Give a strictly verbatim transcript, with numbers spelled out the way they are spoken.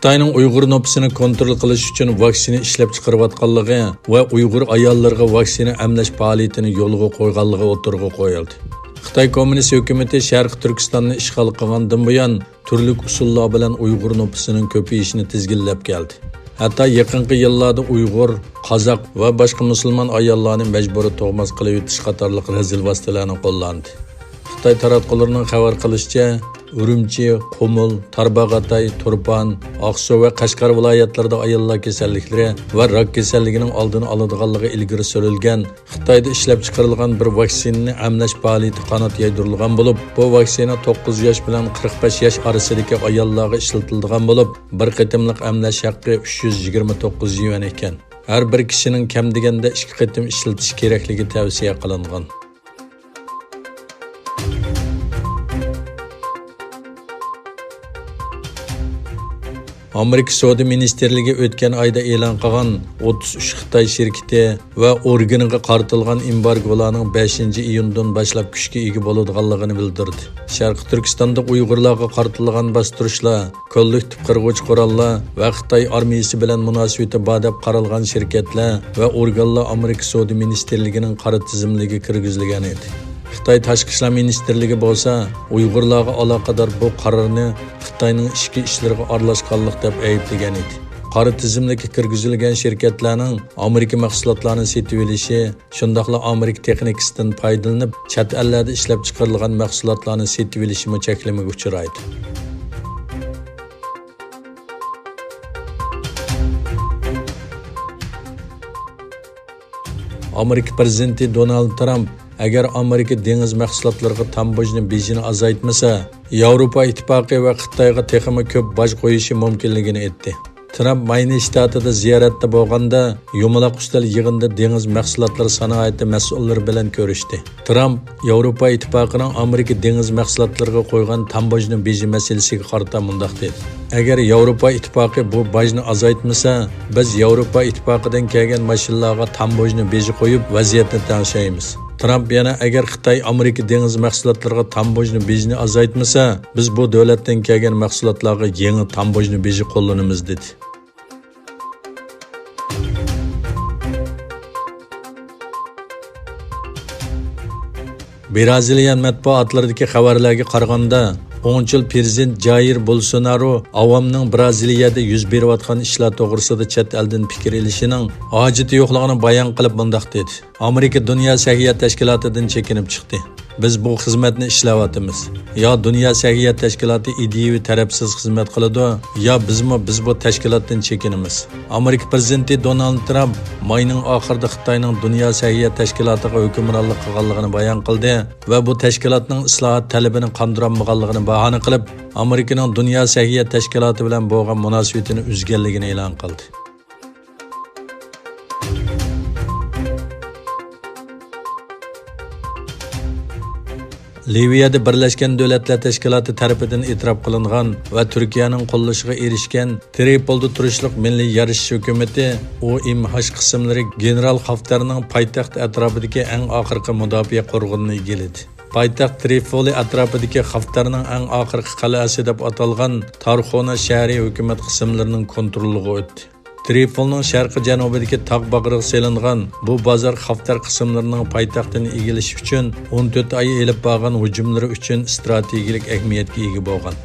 خىتاينىڭ ئۇيغۇر نوپۇسىنى كونترول قىلىش ئۈچۈن ۋاكسىنا ئىشلەپ چىقىرىۋاتقانلىقى ۋە ئۇيغۇر ئاياللىرىغا ۋاكسىنا ئەملەش پائالىيىتىنى يولغا قويغانلىقى ئوتتۇرىغا قويۇلدى. خىتاي كوممۇنىست ھۆكۈمىتى شەرقىي تۈركىستاننى ئىشغال قىلغاندىن بۇيان، تۈرلۈك ئۇسۇللار بىلەن ئۇيغۇر نوپۇسىنىڭ كۆپىيىشىنى تىزگىنلەپ كەلدى. ھەتتا يېقىنقى يىللاردا ئۇيغۇر، قازاق ۋە باشقا مۇسۇلمان ئاياللارنى مەجبۇرىي تۇغماس قىلىۋېتىش قاتارلىق رەزىل ۋاسىتىلەرنى قوللاندى. خىتاي تاراتقۇلىرىنىڭ خەۋەر قىلىشىچە، ئۈرۈمچى، قۇمۇل، تارباغاتاي، تۇرپان، ئاقسۇ ۋە قەشقەر ۋىلايەتلىرىدە ئاياللار كېسەللىكلىرى ۋە راك كېسەللىكىنىڭ ئالدىنى ئالىدىغانلىقى ئىلگىرى سۈرۈلگەن خىتايدا ئىشلەپچىقىرىلغان بىر ۋاكسىنىنى ئەملەش پائالىيىتى قانات يايدۇرۇلغان بولۇپ، بۇ ۋاكسىنا توققۇز ياش بىلەن قىرىق بەش ياش ئارىسىدىكى ئاياللارغا ئىشلىتىلىدىغان بولۇپ، بىر قېتىملىق ئەملەش ھەققى ئۈچ يۈز يىگىرمە توققۇز يۈەن ئىكەن. ھەر بىر كىشىنىڭ كەم دېگەندە ئىككى قېتىم ئىشلىتىش كېرەكلىكى تەۋسىيە قىلىنغان. ئامېرىكا سودا مىنىستىرلىكى ئۆتكەن ئايدا ئېلان قىلغان ئوتتۇز ئۈچ خىتاي شىركىتى ۋە ئورگىنىغا قارىتىلغان ئېمبارگولارنىڭ بەشىنچى ئىيۇندىن باشلاپ كۈچكە ئىگە بولىدىغانلىقىنى بىلدۈردى. شەرقىي تۈركىستاندا ئۇيغۇرلارغا قارىتىلغان باستۇرۇشلار، كوللېكتىپ قىرغۇچ قوراللار ۋە خىتاي ئارمىيىسى بىلەن مۇناسىۋىتى بار دەپ قارالغان شىركەتلەر ۋە ئورگانلار ئامېرىكا سودا مىنىستىرلىكىنىڭ قارا تىزىملىكىگە كىرگۈزۈلگەن ئىدى. خىتاي تاشقى ئىشلار مىنىستىرلىكى بولسا ئۇيغۇرلارغا ئالاقىدار بۇ قارارنى خىتاينىڭ ئىچكى ئىشلىرىغا ئارىلاشقانلىق دەپ ئەيىبلىگەن ئىدى. قارا تىزىملىككە كىرگۈزۈلگەن شىركەتلەرنىڭ ئامېرىكا مەھسۇلاتلارنى سېتىۋېلىشى، شۇنداقلا ئامېرىكا تېخنىكىسىدىن پايدىلىنىپ، چەت ئەللەردە ئىشلەپچىقىرىلغان مەھسۇلاتلارنى سېتىۋېلىشىمۇ چەكلىمىگە ئۇچرايدۇ. ئامېرىكا پىرېزىدېنتى دونالد ترامپ ئەگەر ئامېرىكا دېڭىز مەھسۇلاتلىرىغا تاموژنا بېجىنى ئازايتمىسا، ياۋروپا ئىتتىپاقى ۋە خىتايغا تېخىمۇ كۆپ باج قويۇشى مۇمكىنلىكىنى ئېيتتى. ترامپ ماينى شتاتىدا زىيارەتتە بولغاندا، يۇمىلاق ئۈستەل يىغىنىدا دېڭىز مەھسۇلاتلىرى سانائىتى مەسئۇللىرى بىلەن كۆرۈشتى. ترامپ ياۋروپا ئىتتىپاقىنىڭ ئامېرىكا دېڭىز مەھسۇلاتلىرىغا قويغان تاموژنا بېجى مەسىلىسىگە قارىتا مۇنداق دېدى: «ئەگەر ياۋروپا ئىتتىپاقى بۇ باجنى ئازايتمىسا، بىز ياۋروپا ئىتتىپاقىدىن كەلگەن ماشىنىلارغا تاموژنا بېجى قويۇپ، ۋەزىيەتنى تەڭشەيمىز.» ترامپ يەنە، «ئەگەر خىتاي ئامېرىكا دېڭىز مەھسۇلاتلىرىغا تاموژنا بېجىنى ئازايتمىسا، بىز بۇ دۆلەتتىن كەلگەن مەھسۇلاتلارغا يېڭى تاموژنا بېجى قوللىنىمىز» دېدى. برازىلىيە مەتبۇئاتلىرىدىكى خەۋەرلەرگە قارىغاندا، ئوڭچىل پىرېزىدېنت جايىر بولسونارو ئاۋامنىڭ برازىلىيەدە يۈز بېرىۋاتقان ئىشلار توغرىسىدا چەت ئەلدىن پىكىر ئېلىشىنىڭ ھاجىتى يوقلۇقىنى بايان قىلىپ مۇنداق دېدى: «ئامېرىكا دۇنيا سەھىيە تەشكىلاتىدىن چېكىنىپ چىقتى. بىز بۇ خىزمەتنى ئىشلەۋاتىمىز. يا دۇنيا سەھىيە تەشكىلاتى ئىدىيىۋى تەرەپسىز خىزمەت قىلىدۇ، يا بىزمۇ، بىز بۇ تەشكىلاتتىن چېكىنىمىز.» ئامېرىكا پىرېزىدېنتى دونالد ترامپ ماينىڭ ئاخىرىدا خىتاينىڭ دۇنيا سەھىيە تەشكىلاتىغا ھۆكۈمرانلىق قىلغانلىقىنى بايان قىلدى ۋە بۇ تەشكىلاتنىڭ ئىسلاھات تەلىپىنى قاندۇرالمىغانلىقىنى باھانە قىلىپ، ئامېرىكىنىڭ دۇنيا سەھىيە تەشكىلاتى بىلەن بولغان مۇناسىۋىتىنى ئۈزگەنلىكىنى ئېلان قىلدى. لىۋىيەدە بىرلەشكەن دۆلەتلەر تەشكىلاتى تەرىپىدىن ئېتىراپ قىلىنغان ۋە تۈركىيەنىڭ قوللىشىغا ئېرىشكەن ترىپولدا تۇرۇشلۇق مىللىي يارىشىش ھۆكۈمىتى، ئۇ ئىم ھاش قىسىملىرى گېنېرال خافتەرنىڭ پايتەخت ئەتراپىدىكى ئەڭ ئاخىرقى مۇداپىئە قورغىنىنى ئىگىلىدى. پايتەخت ترىپولى ئەتراپىدىكى خافتەرنىڭ ئەڭ ئاخىرقى قەلئەسى دەپ ئاتالغان تارخونا شەھىرى ھۆكۈمەت قىسىملىرىنىڭ كونترولىغا ئۆتتى. ترىپولنىڭ شەرقىي جەنۇبىدىكى تاغ باغرىغا سېلىنغان بۇ بازار خافتەر قىسىملىرىنىڭ پايتەختىنى ئىگىلىشى ئۈچۈن ئون تۆت ئاي ئېلىپ بارغان ھۇجۇملىرى ئۈچۈن ئىستراتېگىيەلىك ئەھمىيەتكە ئىگە بولغان.